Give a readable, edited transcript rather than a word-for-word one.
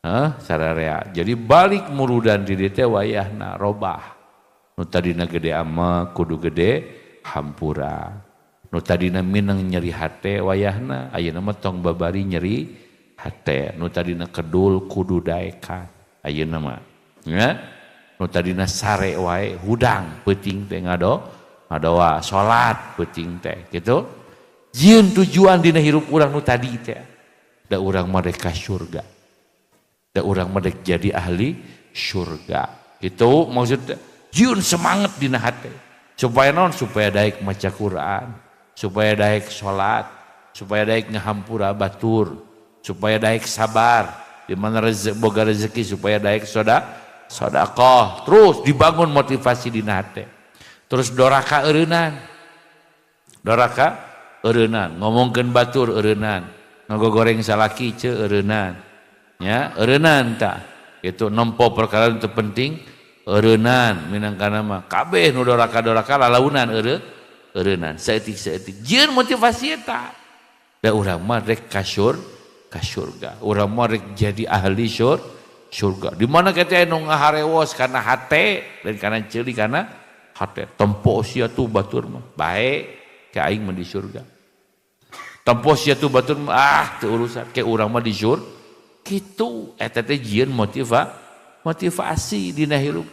Hah, sararea. Jadi balik murudan di dieu teh wayahna robah. Nu tadina gede ama kudu gede hampura. Nu tadina mineng nyeri hate wayahna ayeuna mah tong babari nyeri hate. Nu tadina kedul kudu daekan ayeuna mah. Ya. Nu tadina sare wae hudang peuting teh ngadoa salat peuting teh gitu. Jieun tujuan dina hirup urang nu tadi teh. Da urang mah rek ka surga. Da urang mah rek jadi ahli surga. Gitu maksudnya. Jieun semangat dina hate. Supaya naon? Supaya daek maca Quran, supaya daek salat, supaya daek ngahampura batur, supaya daek sabar, di mana rezeki boga rezeki supaya daek sedekah. Terus dibangun motivasi dina hate. Terus doraka eureunnan. Doraka eureunnan, ngomongkeun batur eureunnan, ngagogoreng salaki ceu eureunnan. Ya, eureunnan tah. Itu nempo perkara itu penting eureunnan minangkana mah kabeh nu doraka-doraka lalaunan eureunnan saeutik-saeutik. Jieun motivasi eta. Da urang mah rek ka surga. Urang mah rek jadi ahli surga. Di mana kita nu ngaharewos kana hate dan kana ceuli kana hate. Tempo sia tuh batur mah bae ke aing mah di surga. Tempo sia tuh batur mah ah teu urusan ke urang mah di surga. Kitu eta teh jieun motivasi dina hirup.